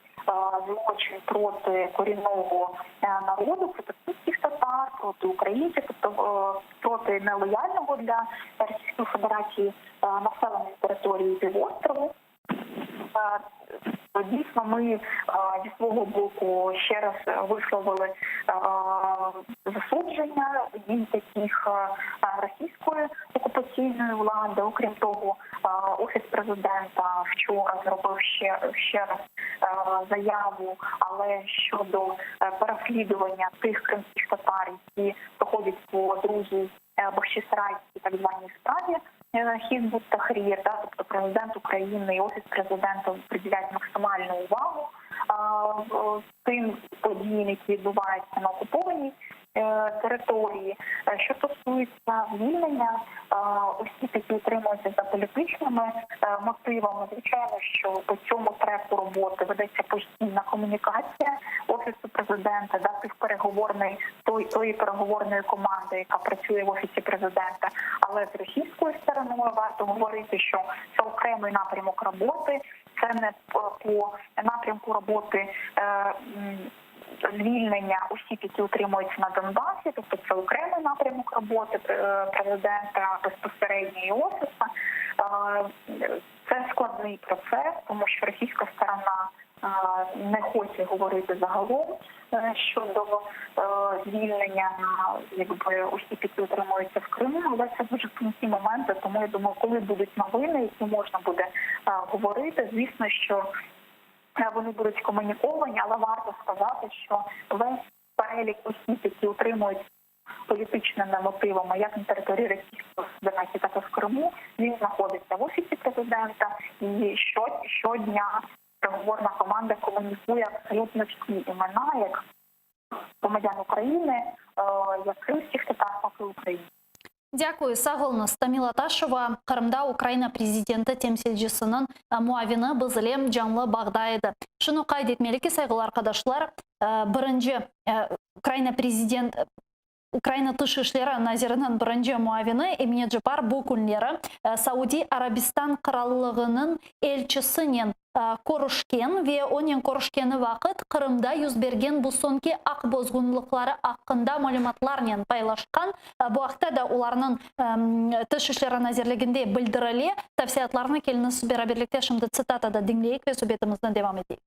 злочин проти корінного е, народу, проти кримських татар, проти українців, тобто е, проти нелояльного для Російської Федерації е, населення території півострову. Е, Дійсно, ми е, зі свого боку ще раз висловили е, засудження дій таких е, російської окупаційної влади. Окрім того, е, офіс президента вчора зробив ще, ще раз е, заяву, але щодо е, переслідування тих кримських татар, які проходять по другій е, Бахчисарайській так званій справі е, Хізбут Тахрір, да, тобто президент України і офіс президента приділяють максимальну увагу а, в- тим подіям, які відбуваються на окупованій е, території. Е, Що стосується звільнення е, осіб, які утримуються за політичними е, мотивами, звичайно, що по цьому треку роботи ведеться постійна комунікація офісу президента, да, тих переговорної той, тої переговорної команди, яка працює в офісі президента. Але з російською стороною варто говорити, що це окремий напрямок роботи, це не по по напрямку роботи. Е, м, Звільнення осіб, які утримуються на Донбасі, тобто це окремий напрямок роботи е, президента безпосередньо і офіса. Е, Це складний процес, тому що російська сторона е, не хоче говорити загалом е, щодо е, звільнення якби осіб, які утримуються в Криму, але це дуже тонкі моменти. Тому я думаю, коли будуть новини, які можна буде е, говорити, звісно, що е, вони будуть комуніковані, але варто сказати, що весь перелік осіб, які утримують політичними мотивами, як на території Російської Федерації, так і в Криму, він знаходиться в офісі президента і що, щодня переговорна команда комунікує абсолютно всі імена, як громадян України, е, як кримських татар, так і українців. Дякую. Sağ oluñız. Тамила Taşeva, Qırımda Ukraina prezidenti temsilcisiniñ muavini biz ile canlı bağda edi. Şunı qayd etmeli ki, sayğılı arqadaşlar, e, birinci e, Ukraina prezident Ukraina tış işleri naziriniñ birinci muavini Emine Ceppar bu künleri e, Saudiy Arabistan qırallığınıñ elçisinen e, körüşken ve onen körüşkeni vaqıt Qırımda yüz bergen bu soñki aq bozğunlıqları aqqında malümatlarnen paylaşqan. E, Bu aqta da olarnıñ em, tış işleri nazirliginde bildirile. Tafsilâtlarnı keliñiz beraberlikte şimdi tsitatada diñleyik ve subetimizni devam eteyik.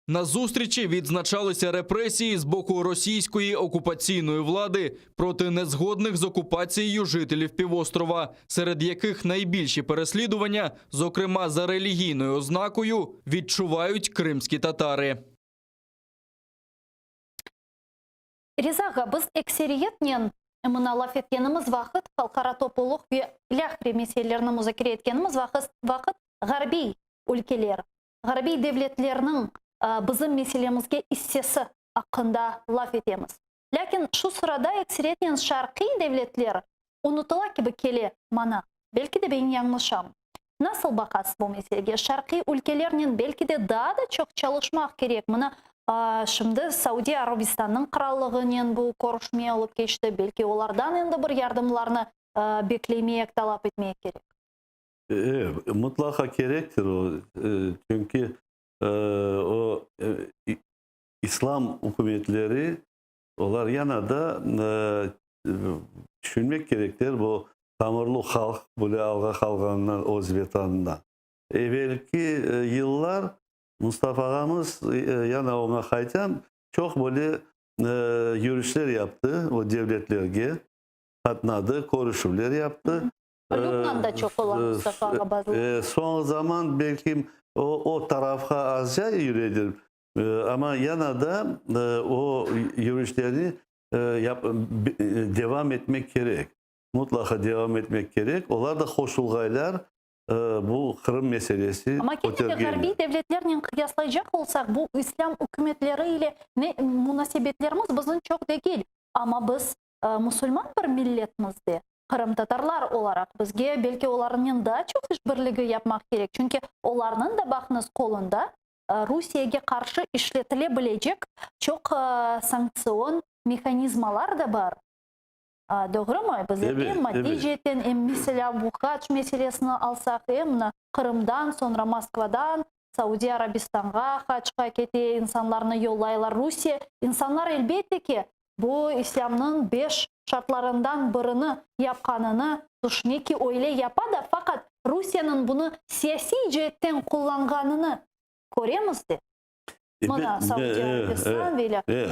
На зустрічі відзначалися репресії з боку російської окупаційної влади проти незгодних з окупацією жителів півострова, серед яких найбільші переслідування, зокрема за релігійною ознакою, відчувають кримські татари. Riza ağa, biz ekseriyetnen mına laf etkenimiz vaqıt, halqara toplulıq ve ilâhre meselelerini muzakere etkenimiz vaqıt ğarbiy ülkeler, ğarbiy devletlerniñ bizim meselemizge issesi aqqında laf etemiz. Lâkin şu sırada ekseriyetnen şarqiy devletler unutıla kibi kele maña. Belki de ben yañlışam. Nasıl baqasız bu meselege? Şarqiy ülkelernen belki de daa da çoq çalışmaq kerek. Mına, şimdi Saudiy Arabistannıñ qırallığınen bu körüşme olıp keçti. Belki olardan endi bir yardımlarnı beklemek, talap etmek kerek. E, mutlaqa kerektir o. Çünki o İslam ükümetleri, olar yana da tüşünmek kerekler bu tamırlı halq böyle alğa qalğanına öz Vetanında. Evelki yıllar Mustafa ağamız, yana oña qaytam, çoq böyle yürüşler yaptı o devletlerge, qatnadı, körüşüvler yaptı. Lübnanda çoq ola Mustafa ağa bazıları. Soñki zaman belki o, o tarafqa azca yüredir, amma yana da o yürüşlerni devam etmek kerek. Mutlaqa devam etmek kerek. Olar da qoşulğaylar bu Qırım meselesi Amma kene de kötergenler. ğarbiy devletlernen qıyaslaycaq olsaq, bu islâm ükümetleri ile ne munasebetlerimiz bizim çoq degil. Amma biz musulman bir milletmiz de, qırımtatarlar olaraq bizge belki olarnen daa çoq işbirligi yapmaq kerek. Çünki olarnıñ da, baqıñız, qolunda Rusiyege qarşı işletile bilecek çoq sanktsion mehanizmalar da bar. Doğrumı? Bizler em maddiy ceetten, em meselâ bu hac meselesini alsaq, em Qırımdan, soñra Moskvadan Saudiy Arabistanğa hacqa kete, insanlarnı yollaylar. Rusiye insanlar, elbette ki, bu islâmnıñ beş şartlarından birini yapqanını tüşüne ki, öyle yapa da, faqat Rusiyeniñ bunı siyasiy ceetten qullanğanını köremiz de. Mına, Saudiy Arabistan ve ilâhre. E,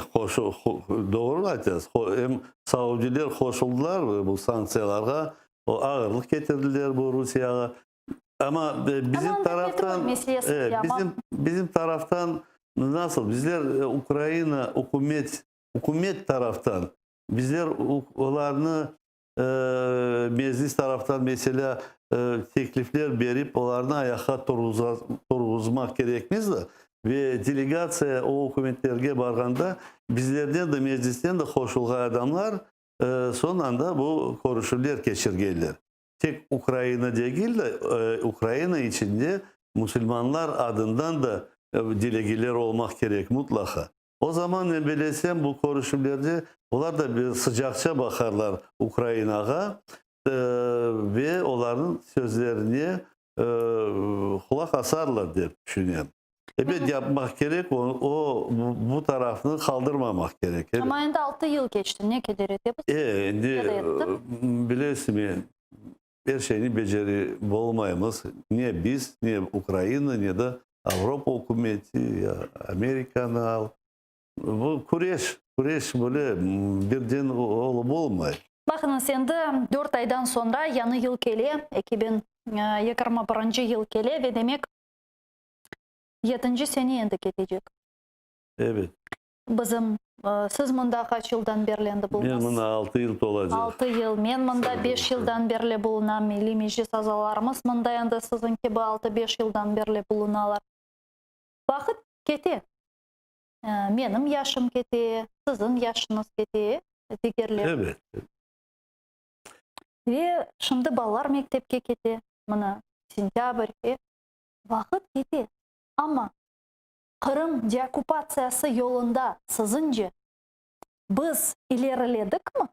doğru aytasız. Em saudiyler qoşuldılar bu sanktsiyalarğa, o ağırlıq ketirdiler bu Rusiyağa. Amma bizim taraftan, bizim, bizim taraftan nasıl, bizler Ukraina ükümet, ükümet taraftan, bizler olarnı Meclis taraftan, meselâ, teklifler berip, olarnı ayaqqa turğuzmaq kerekmiz de, ve delegatsiya o ükümetlerge barğanda, bizlerden de, Meclisten de qoşulğan adamlar, soñ anda bu körüşüvler keçirgenler. Tek Ukraina degil de, Ukraina içinde musulmanlar adından da delegeler olmaq kerek mutlaqa. O zaman, men belesem, bu körüşüvlerde olar da bir sıcaqça baqarlar Ukrainağa ve olarnıñ sözlerine qulaq asarlar, dep tüşünem. Ebet, yapmaq kerek, o, bu tarafnı qaldırmamaq kerek. Amma endi altı yıl keçti, ne keder etemiz? E, endi, bilesiñmi, er şeyni becerip olmaymız, ne biz, ne Ukraina, ne de Avropa ükümeti, ya Amerikanı al. Bu küreş, küreş böyle birden olıp olmay. Baqıñız, endi dört aydan soñra yañı yıl kele, 2021 yıl kele ve demek, Yetinci sene endi ketecek. Evet. Bizim, siz mında qaç yıldan berli endi bulunasız? Men mında altı yıl tolacaq. Altı yıl. Men mında beş yıldan berli bulunam. Milliy Meclis azalarımız mında endi siziñ kibi altı-beş yıldan berli bulunalar. Vaqıt kete. Menim yaşım kete, siziñ yaşıñız kete, digerler. Evet. Ve şimdi balalar mektepke kete. Mına, sentâbr, e. Vaqıt kete, amma Qırım deokkupatsiyası yolunda, siziñce, biz ileriledikmi?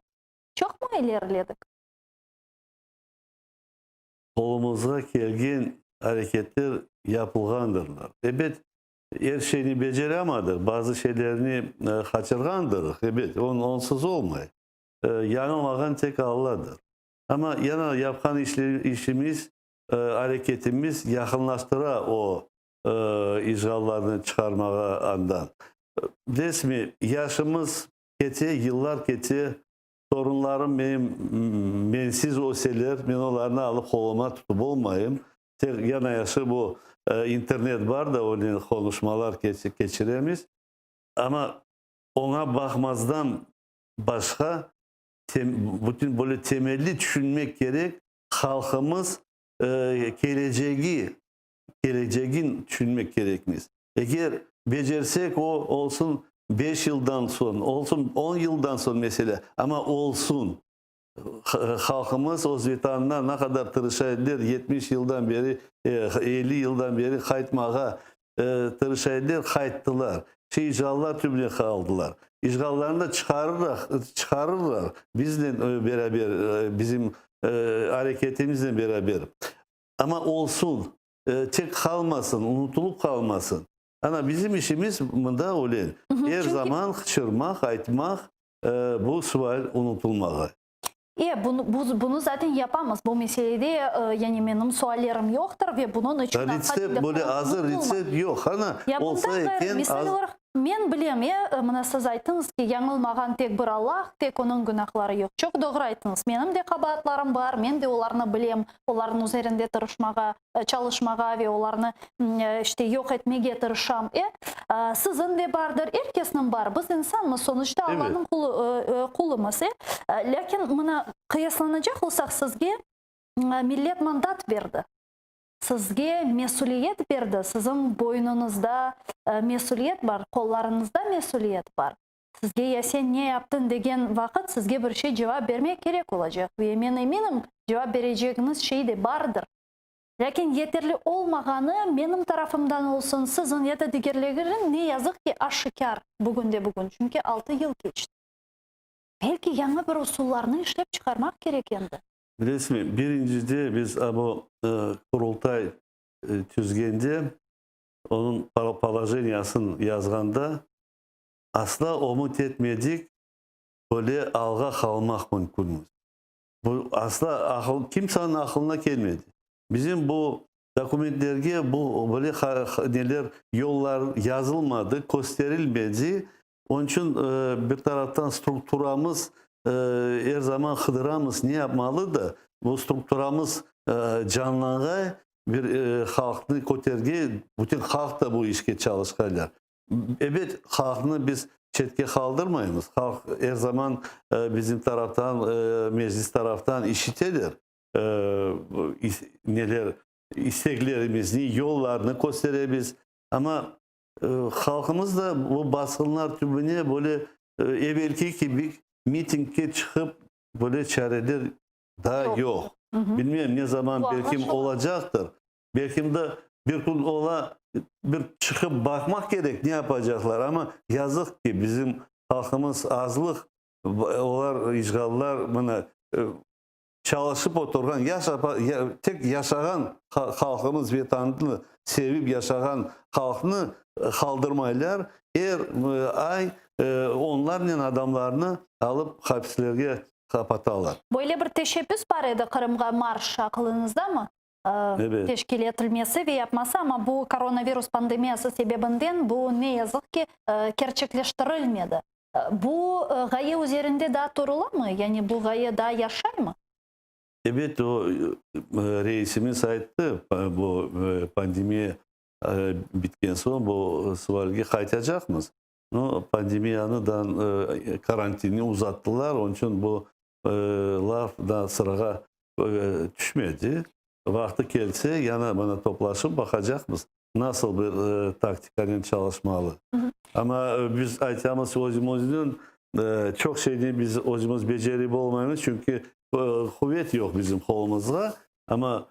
Çoqmı ileriledik? Qolumızğa kelgen areketler yapılğandırlar. Ebet, er şeyni beceremadıq, bazı şeylerni qaçırğandırıq, ebet, onsız olmay. Yañılmağan tek Alladır. Amma yana yapqan işimiz areketimiz yaqınlaştıra o. işğallarnı çıqarmağa andan. Bilesizmi, yaşımız kete, yıllar kete, torunlarım menim mensiz öseler, men olarnı alıp qoluma tutıp olmayım. Tek yana-yaşı bu internet bar da, onen qonuşmalar keçiremiz. Amma oña baqmazdan başqa, bütün böyle temelli tüşünmek kerek, halqımız kelecegi, kelecegin tüşünmek kerekmiz. Eger becersek, o, olsun beş yıldan soñ, olsun on yıldan soñ, meselâ, amma olsun. Halqımız öz Vetanına ne qadar tırışa ediler, 70 yıldan beri, 50 yıldan beri qaytmağa tırışa ediler, qayttılar. Şey, işğallar tübüne qaldılar. İşğallarnı da çıqarırlar, çıqarırlar biznen beraber, bizim areketimiznen beraber. Amma olsun, tek qalmasın, unutılıp qalmasın. Ana, bizim işimiz mında öyle. Er zaman qıçırmaq, aytmaq, bu sual unutılmağa. E, bunı, bu, bunı zaten yapamız. Bu meselede, yani menim suallerim yoqtır ve bunıñ içün Retsept, böyle azır retsept yoq. Ana, Ya olsa bundan ğayrı, eken, misal az olaraq, men bilem, e, mına siz ayttıñız ki, yañılmağan tek bir Allah, tek onıñ günahları yoq. Çoq doğru ayttıñız. Menim de qabaatlarım bar, men de olarnı bilem, olarnıñ üzerinde tırışmağa, çalışmağa ve olarnı, işte, yoq etmege tırışam. E, siziñ de bardır, er kesniñ bar. Biz insanmız, sonuçta Allanıñ qulu, qulumız. E, lâkin mına qıyaslanacaq olsaq, sizge millet mandat berdi, sizge mesüliyet berdi, siziñ boynuñızda mesüliyet bar, qollarıñızda mesüliyet bar. Sizge ya sen ne yaptıñ degen vaqıt sizge bir şey cevap bermek kerek olacaq ve men eminim, cevap berecegiñiz şey de bardır. Lâkin yeterli olmağanı menim tarafımdan olsun, siziñ ya da digerleriniñ ne yazıq ki aşikâr bugünde-bugün, çünki altı yıl keçti. Belki yañı bir usullarnı işlep çıqarmaq kerek endi. Bilesizmi, birincide biz a bu Qurultay tüzgende, onıñ polojeniyasını yazğanda asla ümüt etmedik, böyle alğa qalmaq mümkünmiz. Bu asla aqıl, kimseniñ aqılına kelmedi. Bizim bu dokumentlerge bu böyle neler, yollar yazılmadı, kösterilmedi. Onıñ içün bir taraftan strukturamız er zaman qıdıramız ne yapmalı da, bu strukturamız canlanğay, bir halqnı köterge, bütün halq da bu işke çalışqaylar. Ebet, halqnı biz çetke qaldırmaymız. Halq er zaman bizim taraftan, Meclis taraftan işiteler, neler, isteklerimizni, yollarnı kösteremiz. Amma halqımız da bu basqınlar tübüne böyle evelki kibi mitingge çıqıp böyle çareler daa yoq. Bilmem, ne zaman belkim olacaqtır. Belkim de bir kün ola, bir çıqıp baqmaq kerek, ne yapacaqlar. Amma yazıq ki, bizim halqımız azlıq, olar işğallar mına çalışıp oturğan, tek yaşağan halqımız, Vetanını sevip yaşağan halqnı qaldırmaylar. Er ay onlarnen adamlarnı alıp hapislerge qapatalar. Böyle bir teşebbüs bar edi Qırımğa marş, aqılıñızdamı? teşkil etilmesi ve yapması, amma bu koronavirus pandemiyası sebebinden bu, ne yazıq ki, kerçekleştirilmedi. Bu ğaye üzerinde daa turulamı? Yani bu ğaye daa yaşaymı? Ebet, o, reisimiz ayttı, bu pandemiya bitken soñ bu sualge qaytacaqmız. No, pandemiyanı da, karantinni uzattılar, onıñ içün bu laf da sırağa tüşmedi. Vaqtı kelse, yana mına toplaşıp baqacaqmız, nasıl bir taktikanen çalışmalı. Amma biz aytamız özümizniñ, çoq şeyni biz özümiz becerip olmaymız, çünki quvet yoq bizim qolumızğa. Amma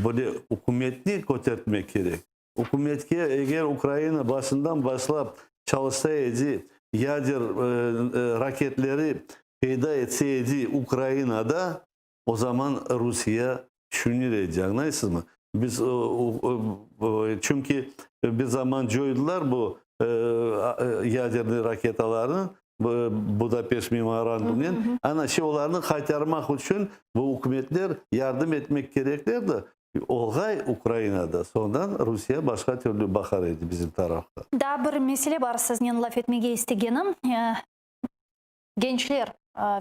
böyle ükümetni kötertmek kerek. Ükümetke, eger Ukraina başından başlap çalışsa edi, yader raketleri peyda etse edi Ukrainada, o zaman Rusiye tüşünir edi, añlaysızmı? Biz, çünki bir zaman coydular bu yaderniy raketalarnı, Budapeşt memorandumnen, ana, şi olarnı qaytarmaq içün bu ükümetler yardım etmek kereklerdi. Olğay Ukrainada, soñdan Rusiye başqa türlü baqar edi bizim tarafqa. Daa bir mesele bar siznen laf etmege istegenim. Gençler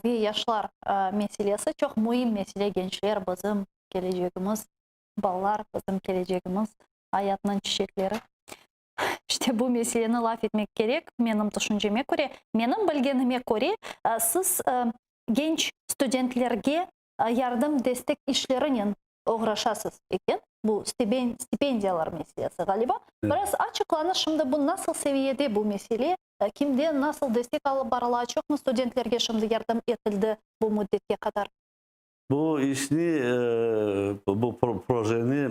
ve yaşlar meselesi çoq müim mesele. Gençler bizim kelecegimiz, balalar bizim kelecegimiz, ayatnıñ çiçekleri. İşte bu meseleni laf etmek kerek, menim tüşünceme köre. Menim bilgenime köre, siz genç studentlerge yardım, destek işlerinen oğraşasız eken. Bu stipendiyalar meselesi, ğaliba. Biraz açıqlanız, şimdi bu nasıl seviyede bu mesele, kimden nasıl destek alıp barıla, çoqmı studentlerge şimdi yardım etildi bu müddetke qadar? Bu işni, bu projeni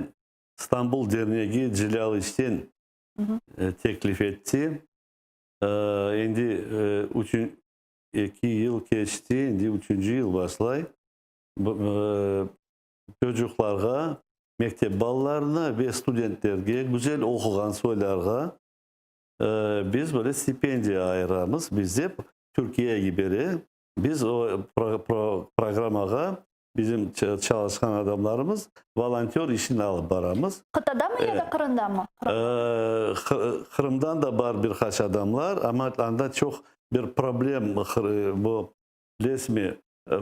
İstanbul dernegi Celâl İçten teklif etti. Endi eki yıl keçti, endi üçünci yıl başlay. Çocuqlarğa, mektep balalarına ve studentlerge, güzel oquğan soylarğa biz böyle stipendiya ayıramız. Biz dep, Türkiye yibere. Biz o programmağa bizim çalışqan adamlarımız volontör işini alıp baramız. Qıtadamı ya da Qırımdamı? Qırımdan da bar bir qaç adamlar, amma anda çoq bir problem, bu, bilesizmi,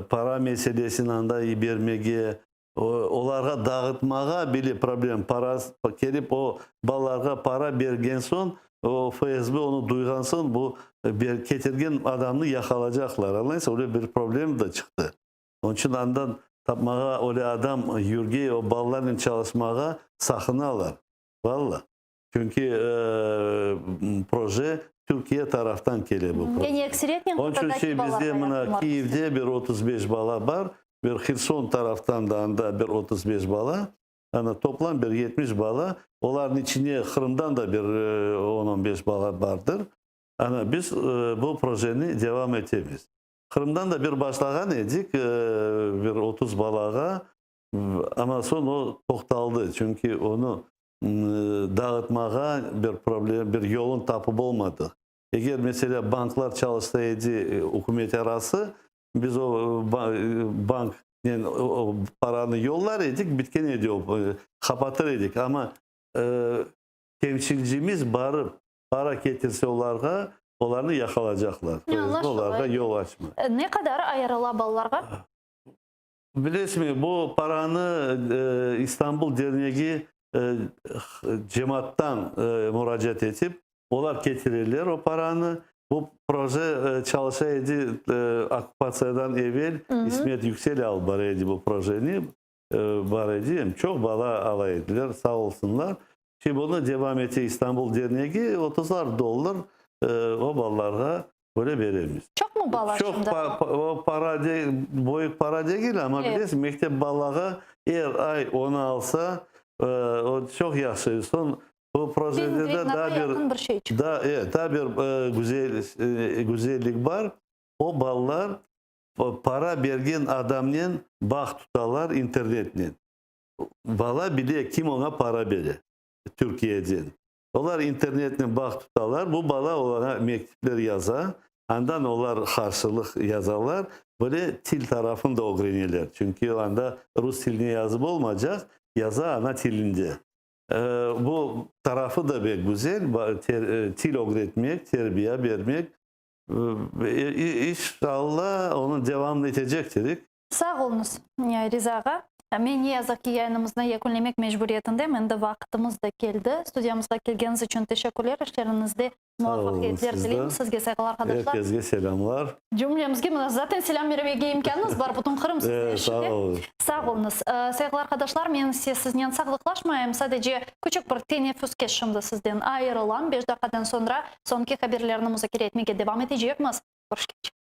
para meselesini anda yibermege, olarğa dağıtmağa bile problem, para kelip o balalarğa para bergen soñ, o FSB onı duyğan soñ, bu ketirgen adamnı yaqalacaqlar, añlaysız, öyle bir problem da çıqtı. Onıñ içün andan tapmağa öyle adam yürgey, o balalarnen çalışmağa saqınalar, valla. Çünki proje Türkiye taraftan kele bu proje. Yani ekseriyetnen Onıñ içün şey bizde mına Kiyevde bir 35 bala bar, bir Herson taraftan da anda bir 35 bala, ana toplam bir 70 bala, olarnıñ içinde Qırımdan da bir on-on beş bala bardır. Ana biz bu projeni devam etemiz. Qırımdan da bir başlağan edik, bir 30 balağa, amma soñ o toqtaldı, çünki onı dağıtmağa bir problem, bir yolun tapıp olmadıq. Eger, meselâ, banklar çalışsa edi, ükümet arası, biz o banknen o paranı yollar edik, bitken edi o, qapatır edik. Amma temsilcimiz barıp para ketirse olarğa, olarnı yaqalacaqlar. Olarğa yol açma. Ne qadar ayırıla balalarğa? Bilesizmi, bu paranı İstanbul dernegi cemaattan muracaat etip, olar ketireler o paranı. Bu proje çalışa edi okkupatsiyadan evel, İsmet Yüksel alıp bara edi bu projeni, bar edi, em çoq bala ala ediler, sağ olsunlar. Şimdi bunı devam ete İstanbul dernegi, otuzar dollar o balalarğa böyle beremiz. Çoqmı bala Çoq şimdi? o para de, büyük para degil, amma bilesiñ, mektep balağa er ay onı alsa, o çoq yahşı. Soñ bu projede de daa bir, bir şey çıqtı. daa, evet, daa bir güzel, güzellik bar. O balalar para bergen adamnen bağ tutalar internetnen. Bala bile kim oña para bere Türkiyeden. Olar internetnen bağ tutalar, bu bala olarğa mektüpler yaza, andan olar qarşılıq yazalar, böyle til tarafını da ögreneler. Çünki anda rus tiline yazıp olmaycaq, yaza ana tilinde. Bu tarafı da bek güzel, til ögretmek, terbiye bermek. İnşallah, onı devam etecektirik. Sağ oluñız, Riza ağa. Men ne yazıq ki, yayınımıznı yekünlemek mecburiyetindem. Endi vaqıtımız da keldi. Studiyamızğa kelgeniñiz içün teşekkürler. İşleriñizde muvafaqiyetler tileymiz. Sizge sayğılı arqadaşlar. Herkesge selâmlar. Cümlemizge mına zaten selâm bermege imkânıñız bar. Bütün Qırım sizni eşite. Sağ oluñız. Sağ oluñız. Sayğılı arqadaşlar, men ise siznen sağlıqlaşmayım. Sadece küçük bir teneffüske şimdi sizden ayırılam. Beş daqqadan soñra soñki haberlerni muzakere etmege devam etecekmiz. Körüşkence.